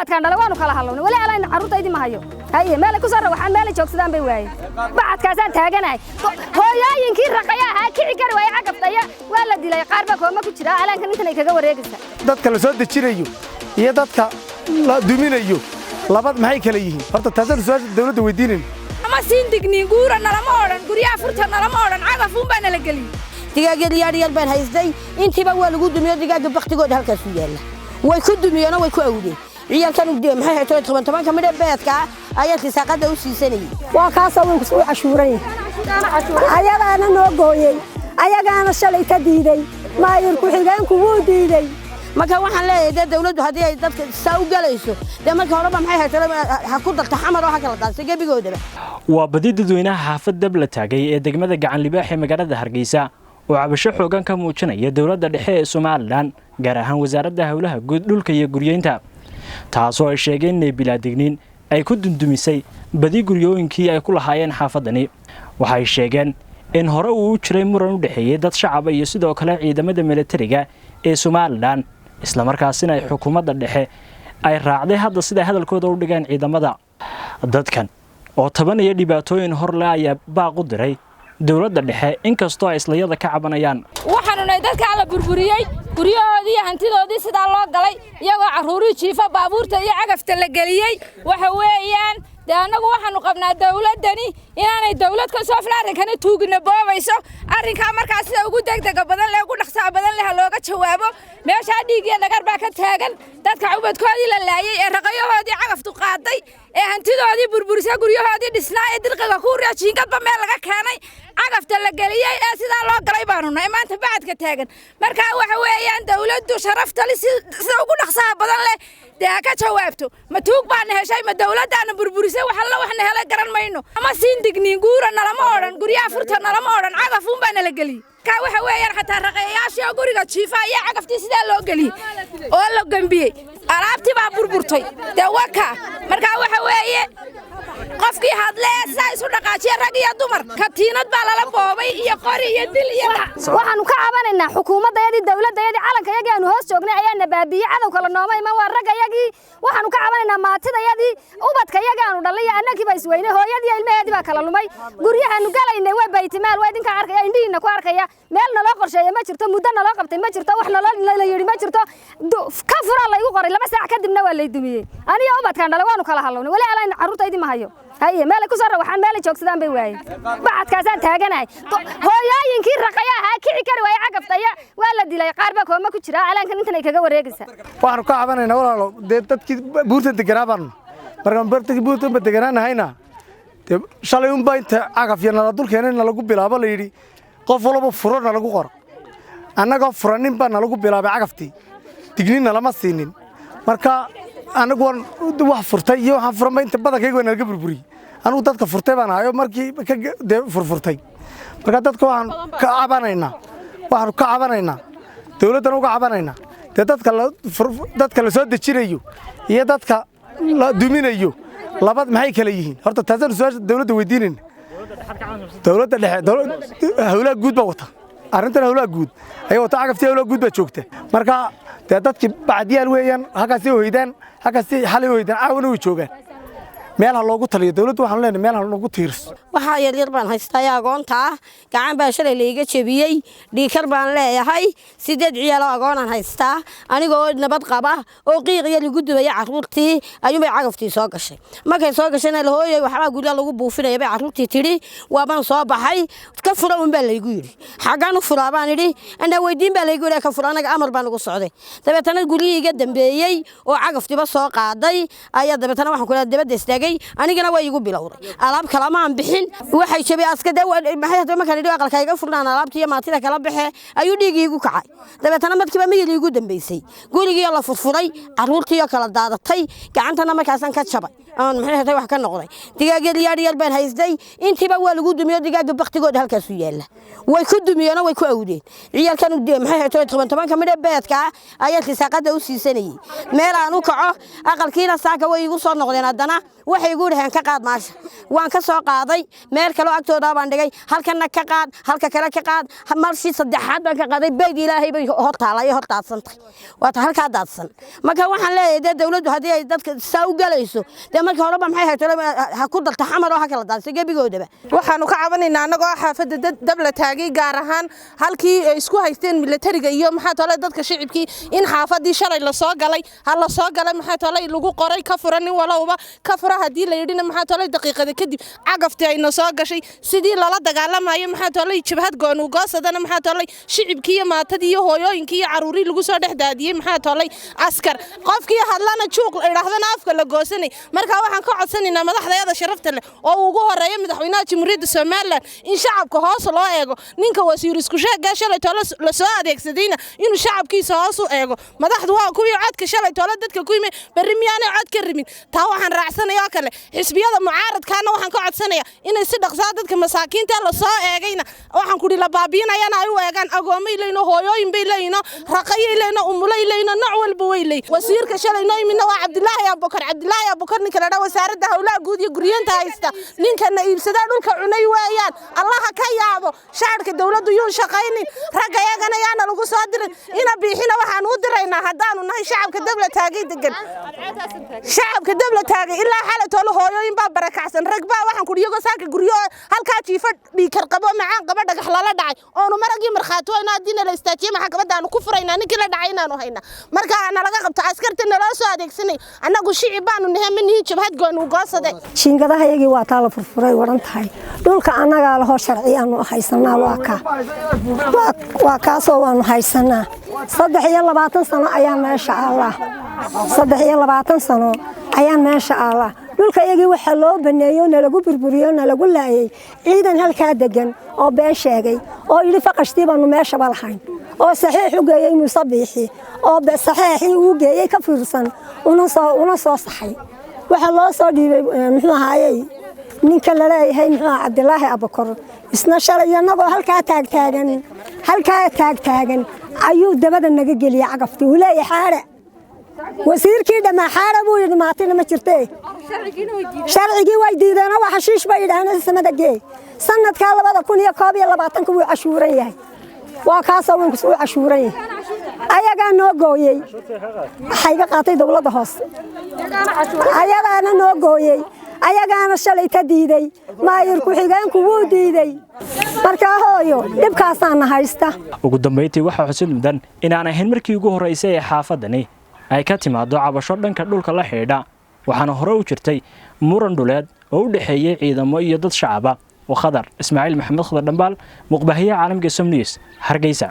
Ubadkaan dhalay waanu kala hallownay. Weli alayna carruurtaydii ma hayo. Haye, meelay ku soo rawaxaan, meelay joogsadaan bay waayeen. Bacadkaasaan taaganahay. Hooyooyinkii raqaya ahaa kici kari waayey cagafta waa la dilay, qaar baa kooma ku jira. Alaankan intan ay kaga wareegaysaa. Dadka la soo dejinayo iyo dadka la duminayo labad maxay kala yihiin? Horta taasaan su-aasha dawladda weydiinayna. Ama siin digniin guura nalama odhan, guryaha furta nalama odhan, cagafuun baa nala geliyey. Digaagyada yaadh yar baan haystay, intiiba waa lagu dumiyo. Digaagga baktigooda halkaasu yaalla, way ku dumiyeenoo way ku awdeen. Ciyaalkan maxay hayto 10 10-ka midhe beedka ah ayaa risaaqadda u siisanayay. Waa kaasoo waan u cashuuran yahay. Ayagaana noo gooyey, ayagaana shalay ka diiday. Maayir ku-xigeenku wuu diidey. Marka waxaan leeyahay, dee dawladdu haddii ay dadka saa u galayso, dee marka horeba maxay hayto ha ku darto Xamar oo ha kala daadso gebigoodaba. Waa badi dadweynaha xaafad dab la taagay ee degmada Gacan Libaax ee magaalada Hargeysa oo cabasho xoogan ka muujinaya dowladda dhexe ee Somaliland, gaar ahaan Wasaaradda Howlaha Guud, Dhulka iyo Guryeynta, taasoo ay sheegeen inay bilaadigniin ay ku dundumisay badi guryooyinkii ay ku lahaayeen xaafadani. Waxay sheegeen in hore uu u jiray muran u dhexeeyey dad shacaba iyo sidoo kale ciidamada milatariga ee Somaliland, islamarkaasina ay xukuumadda dhexe ay raacday hadda siday hadalkooda u dhigeen ciidamada. Dadkan oo tabanaya dhibaatooyin hor leh ayaa baaq u diray dowladda dhexe, inkastoo ay islayada ka cabanayaan. Waxaanu nahay dadkaa la burburiyey, guryahoodii iyo hantidoodii sidaa loo galay, iyagoo carruurihii jiifa baabuurta iyo cagafta la geliyey. Waxa weeyaan, dee annagu waxaanu qabnaa dawladdani inaanay dawlad ka soofna, arrinkana tuugina boobayso. Arrinkaa markaa sida ugu degdega badan leh, ugu dhaqsaha badan leh ha looga jawaabo. Meeshaa dhiig iyo dhagar baa ka taagan. Dadka ubadkoodii la laayey ee raqayahoodii cagaftu qaaday ee hantidoodii burburisay, guryahoodii dhisnaa ee dirqiga ku jiingadba meel laga keenay cagafta la geliyey ee sidaa loo galay baanu nahay maanta bacadka taagan. Markaa waxa weeyaan, dawladdu sharaftali sida ugu dhaqsaha badan leh dee ha ka jawaabto. Ma tuug baana heshay? Ma dawladdaana burburisay? Wax alla waxna helay garan mayno. Ama siin digniin guura nalama odhan, guryaha furta nalama odhan, cagafuun baa nala geliyey. Ka waxa weeyaan, xataa raqayayaashii oo guriga jiifa ayaa cagaftii sidaa loo geliyey oo la gembiyey. Alaabtii baa burburtay dee waka. Markaa waxa weeye, qofkii hadle ee sidaa isu dhaqaajiya, rag iyo dumar, katiinad baa lala boobay iyo qori iyo dil iyo Waxaanu ka cabanaynaa xukuumaddayadii, dawladdayadii, calankayagii aanu hoos joognay ayaana baabiiyey. Cadow kale nooma iman, waa raggayagii. Waxaanu ka cabanaynaa maatidayadii, ubadkayagii aanu dhalay iyo annagii baa isweynay. Hooyadii ilmaheedii baa kala lumay. Guryahaanu galaynay waa baytimaal, waa idinkaa arkaya, indhihiina ku arkaya. Meel naloo qorsheeye ma jirto, muddo naloo qabtay ma jirto, wax naloo la yidhi ma jirto. Ka furaa laygu qoray, 2 saac kadibna waa lay dumiyey. Aniga ubadkaan dhalay waanu kala hallownay. Weli alayna carruurtaydii ma hayo. Haye, meelay ku soo rawaxaan, meelay joogsadaan bay waayeen. Bacadkaasaan taaganahay. Hooyooyinkii raqaya ahaa kici kari waayey cagafta waa la dilay, qaar baa kooma ku jira. Alaankan intan ay kaga wareegaysaa. Waxaanu ka cabanaynaa, walaalo, dee dadkii buurta deganaa baanu. Markaan dadkii buurta deganaanahayna, dee shalay unbaa inta cagaf iyo nala dul keenay nalagu bilaabo, la yidhi qof walba furo nalagu qoro. Annagoo furanin baa nalagu bilaabay cagaftii, digniinna lama siinin. Marka annagu waan wax furtay iyo waxaan furanba inta badankayga waa nalaga burburiyey. Anigu dadka furtay baan ahayo markii ka dee furfurtay. Marka dadka waxaan ka cabanaynaa, waxaanu ka cabanaynaa, dawladdan uga cabanaynaa, dee dadka la soo dejinayo iyo dadka la duminayo labad maxay kala yihiin? Horta taasaan su-aasha dawladda weydiinayna. Dawladda dhexe, Howlaha Guud baa wata arrintan. Howlaha Guud ayaa wata cagaftii, Howlaha Guud baa joogta. Marka dee dadkii bacdiyaal weeyaan, halkaasay hoydaan, halkaasay xalay hoydaan, caawana way joogaan. Meel ha loogu taliyo dawladdu, waxaanu leenahay meel ha loogu tiirso. Waxaa yaryar baan haystaa agoonta ah. Gacan baa shalay laiga jebiyey, dhiikar baan leeyahay, 8 ciyaaloo agoonaan haystaa. Anigoo nabad qaba oo qiiq yar lagu dubaya carruurtii ayuunbay cagaftii soo gashay. Markay soo gashayna, lahooyay waxbaa gurya lagu buufinaya bay carruurtii tidhi. Waabaan soo baxay. Ka fura un baa laygu yidhi. Xaggaan u furaa baan idhi. Anaa weydiin baa laygu yidhi, ka fura, anaga amar baan ugu socday. Dabeetana guryihii iga dambeeyey oo cagaftiba soo qaaday ayaa dabeetana waxaan ku dabadda istaagay. Anigana waa iigu bilowday. Alaab kalamaan bixin, waxay jabay askade maxay hadda. Markaan idhi aqalka iga furnaan alaabta iyo maatida kala baxe, ayuu dhiigii igu kacay. Dabeetana markiiba miyir iigu dambeysay gurigii oo la furfuray, carruurtii oo kala daadatay, gacantana markaasaan ka jabay. Aan maxay hatay wax ka noqday? Digaag yar yar baan haystay, intiiba waa lagu dumiyo. Digaaga baktigooda halkaas u yaalla, way ku dumiyeen oo way ku awdeen. Ciyaalkan maxay hatay 10 10ka midhe beedka ayaa risaaqada u siisanayay. Meel aan u kaco aqalkiina saaka way igu soo noqdeen. Haddana waxay igu dhaheen, "Ka qaad maasha." Waan ka soo qaaday, meel kale agtooda baan dhigay. Halkana ka qaad, halka kale ka qaad. Marshii saddexaad baan ka qaaday. Beyd Ilaahay bay hor taalay, hor daadsantay, waata halkaa daadsan. Marka waxaan leeyahay, dee dawladdu haddii ay dadka saa u galayso, dee marka horeba maxay hayto ha ku darta Xamar oo ha kala daadso gebigoodaba. Waxaanu ka cabanaynaa annagoo xaafadda Dabla Taagay, gaar ahaan halkii ay isku haysteen milatariga iyo maxaa tole dadka shicibkii, in xaafadii shalay lasoo galay, ha la soo galay, maxaa tole lagu qoray "Ka fura, nin walowba ka fura." Haddii la yidhina, maxaa tole daqiiqada kadib cagaftii ayna soo gashay, sidii lala dagaalamayo maxaa tole jabhad goonuugoosadana, maxaa tole shicibkii iyo maatadii iyo hooyooyinkii iyo caruurii lagu soo dhex daadiyey, maxaa tolay askar. Qofkii hadlana juuq idhaahdana afka la goosanay. Marka waxaan ka codsanaynaa madaxdayada sharafta leh oo ugu horeeya madaxweynaha Jamhuuriyadda Somaliland in shacabka hoos loo eego. Ninka wasiir isku sheegga shalay toole la soo adeegsadayna inuu shacabkiisa hoos u eego. Madaxdu waa kuwii codka shalay toole dadka ku yimi, berri miyaanay cod ka rabin? Taa waxaan raacsanaya oo kale xisbiyada mucaaradkaana waxaan ka codsanaya inay si dhaqsaa dadka masaakiinta la soo eegayna, waxaan kudhi la baabiinayana, ay u eegaan. Agoomay leeyno, hooyooyin bay leeyno, raqayay leeyno, umulay leeyno, nooc walba way leey. Wasiirka shalay noo yimidna waa Cabdilaahi Abubakar. Cabdilaahi Abubakar ninka la dhaa wasaaradda howlaha guud iyo guryeenta haysta, ninkana iibsadaa dhulka cunay weeyaan. Allaha ka yaabo, shaadhka dawladdu yuu shaqaynin, ragga yagana yaana lagu soo dirin. Ina Biixina waxaan u diraynaa, haddaanu nahay shacabka Dabla Taagay degan, shacabka Dabla Taagay ilaa xalay toole hooyooyin baa barakacsan, rag baa waxaan kudhi iyagoo saaka guryo halkaa jiifa dhiikar qabo, macaan qabo, dhagax lala dhacay oonu maragii markhaati wayno. Haddiina la istaajiyey maxkamadda aanu ku furaynaa ninkii la dhacay inaanu haynaa. Marka nalaga qabto askarta naloo soo adeegsanay. Annagu shicib baanu nahay, ma nihin jabhad goonuugoosade. Jiingadahayagii waa taa la furfuray, waran tahay. Dhulka annagaa lahoo sharciyaanu haysanaa, waa kaa, waa kaasoo waanu haysanaa. 23 sano ayaa meesha allah, 23 sano ayaan meesha allah. Dhulka iyagii waxaa loo baneeyo, nalagu burburiyo, nalagu laayay ciidan halkaa degan oo been sheegay oo yidhi faqashtii baanu meeshaba lahayn, oo saxiix u geeyey Muuse Biixi, oo saxiixii uu geeyey ka fiirsan una soo saxay. Waxaa loo soo dhiibay, muxuu ahaayey, ninka laleeyahay, muxuu aha, Cabdilaahi Abakor. Isna shalay annagoo halkaa taagtaagan, halkaa taagtaagan ayuu dabada naga geliyey cagaftii. Uu leeyahay xaare, wasiirkii dhammaa xaare buu yidhi. Maatina ma jirtee, sharcigii way diideenoo waa xashiish bay yidhaaheen samada gee. Sanadkaa 2021-ka wuu cashuuran yahay, waa kaasoo uu cashuuran yahay. Ayagaa noo gooyey, waxaa iga qaatay dowladda hoose, ayagaana noo gooyey, ayagaana shalay ka diiday. Maayir ku-xigeenku wuu diiday. Markaa hooyo, dhibkaasaana haysta. Ugu dambayntii, waxaa xusid mudan inaan ahayn markii ugu horraysay ee xaafadani ay ka timaado cabasho dhanka dhulka la xidhiidha, waxaana hore u jirtay muran dhuleed oo u dhexeeyey ciidamo iyo dad shacaba. Khadar Ismaaciil Maxamed, Khadar Dhambaal, muqbahiyaha caalamka Som News, Hargeysa.